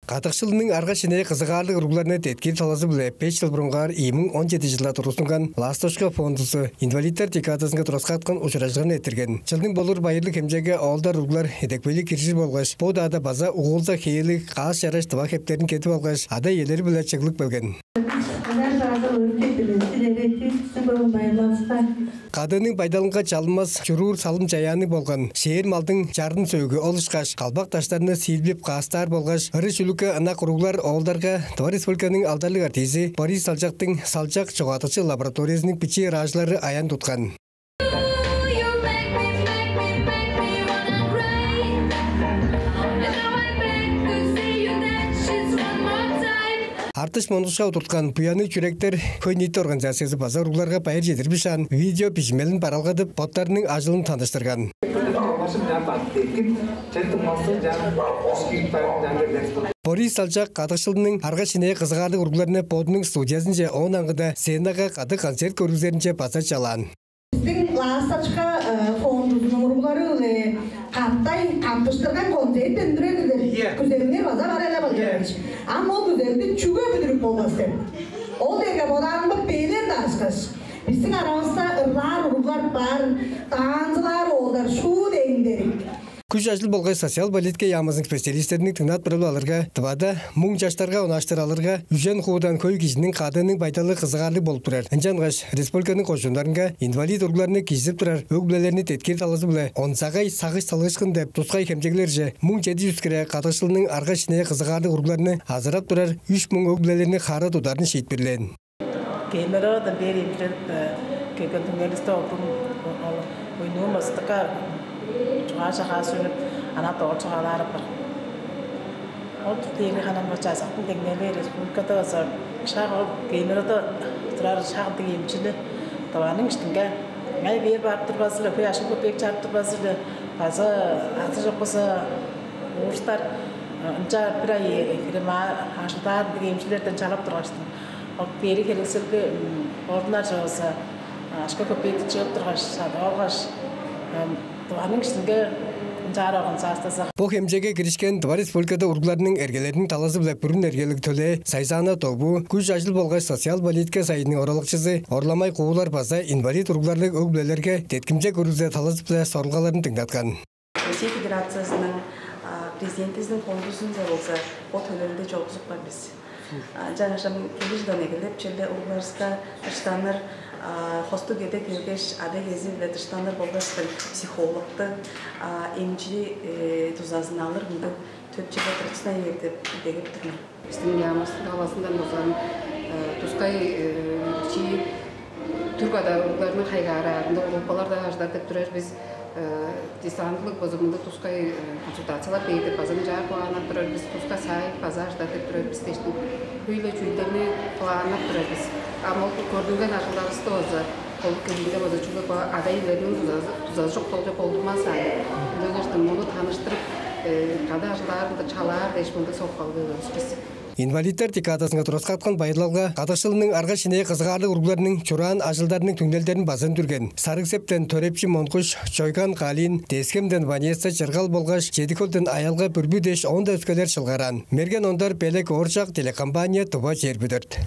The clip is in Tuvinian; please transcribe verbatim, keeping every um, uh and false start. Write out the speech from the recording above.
Кадыкшылының арга-шинээ кызыгаарлыг уругларны деткиир талазы-биле беш чыл бурунгаар ийи муң он чеди чылда тургустунган «Ласточка» фондузу инвалидтер декадазынга тураскааткан ужуражылганы эрттирген. Чылдың болур байырлыг хемчегге оолдар, уруглар идепкейлиг киржир болгаш, бо удаада база угулза хээлиг, каас-чараш тыва хептерин кедип алгаш, ада-иелери-биле чыглып келген. Ынчан база өөрүп кеттилер. Силерге тииштиң бөгүн байырлалывыска. КАДының байдалынга чалынмас чуруур салым-чаяанныг болган шээр малдың чарын сөөгү ол ышкаш калбак даштарны сиилбип каастаар болгаш, ыры-шүлүкке ынак уруглар оолдарга Тыва Республиканың алдарлыг артизи Борис Салчактың «Салчак» чогаадыкчы лабораториязының бичии ыраажылары аян туткан. Артыш Монгушка удурткан «Буянныг чүректер» хөй-ниити организациязы база уругларга байыр чедирбишаан видео бижимелин бараалгадып, боттарының ажылын таныштырган. Борис Салчак кадыкшылының арга-шинээ кызыгаарлыг уругларны бодунуң студиязынче, оон аңгыда сценага кады концерт көргүзеринче база чалаан. Бистиң «Ласточка» фондузунуң уруглары-биле каттай каттыштырган концерт үндүрер-дир. Күзелиңер база бар эле болчуңарыш. Ам ол күзелди чүге бүдүрүп болбас деп? Ол дээрге бодаарымга бээлер дааскаш, бистиң аравыста ырлаар уруглар бар, танцылаар оолдар шуут эңдерик. Күш-ажыл болгаш социал политика яамызының специалистериниң дыңнап билип алырга, Тывада муң чаштарга онааштыр алырга, үжен хуудан хөй кижиниң кадының байдалы кызыгаарлыг болуп турар. Ынчангаш республиканың кожууннарынга инвалид уругларны кижизидип турар өг-бүлелерни деткиир талазы-биле «Онзагай сагыш салыышкын» деп тускай хемчеглерже муң чеди чүс хире кадыкшылының арга-шинээ кызыгаарлыг уругларны азырап турар үш муң өг-бүлелерни хаара тударын шиитпирлээн. Геймеродон бээр эмчилеп келген түңнелисте олдум. Ол уйнуум ыстыкка чугаа-чагаа сүрүп, ана доор чугаалаар апар. Ол дээрге ханам бо чазактың деңнели республикада база шак ол геймеродо турар шак ындыг эмчини Тываның иштинге ыңай бээр барып турбазы-ла, хөй акша-көпеек чарып турбазы-ла, база азы чок болза уурустар ынча бир ай хире маа ажылдаар ындыг эмчилерден чалап тургаштың. Ол бери херекселге ордунар чыгывыса, акша-көпеекти чыып тургаш, садып алгаш, Тываның иштинге ынчаар организациязы. Бо хемчегге киришкен Тыва Республикада уругларның эргелериниң талазы-биле бүрүн эргелиг төлээ Сайзаана Дову, күш-ажыл болгаш социал политика сайыдының оралакчызы Орламай Куулар база инвалид уругларлыг өг-бүлелерге деткимче көргүзер талазы-биле сорулгаларын дыңнаткан. Россия Федерациязының президентизиниң фондузунче болза бо төлээлди чоргузуп каар бис. Ынчангаш ам келир чылдан эгелеп черле уругларывыска дыштаныр, хостуг үеде келгеш, ада-иези-биле дыштаныр болгаштың психологту, эмчи дузазын алыр мындыг төпчеге тургузуна бээр деп идегеп тур мен. Бистиң яамыстың талазындан болза тускай чи түрк адаларның хайгаараарында группалар-даа ажылдаар деп турар бис. Дистантлыг база мындыг тускай консультациялар бээр деп база ынчаар планнап турар бис. Тускай сайт база ажылдаар деп турар бис дээштиң. Хөй-ле чүүлдерни планнап турар бис. Ам ол көрдүнген ажылдарывысты база ол килиинде база чүгле ада-иелерниң дузазы чок болчок болдурбас аан. Ынчангаштың муну таныштырып, кады ажылдаарында чалаар дээш мындыг соккалыг бис. Инвалидтер декадазынга тураскааткан байырлалга кадыкшылының арга-шинээ кызыгаарлыг уругларның чураан ажылдарының түңнелдерин база үндүрген. Сарыг-Септен Төрепчи Монгуш, Чойган Калиин, Тес-Хемден Ванесса Чыргал болгаш Чеди-Хөлден Аялга Бүрбү дээш оон-даа өскелер шылгараан. Мерген Ондар, Белек Ооржак, телекомпания «Тыва чээрби дөрт».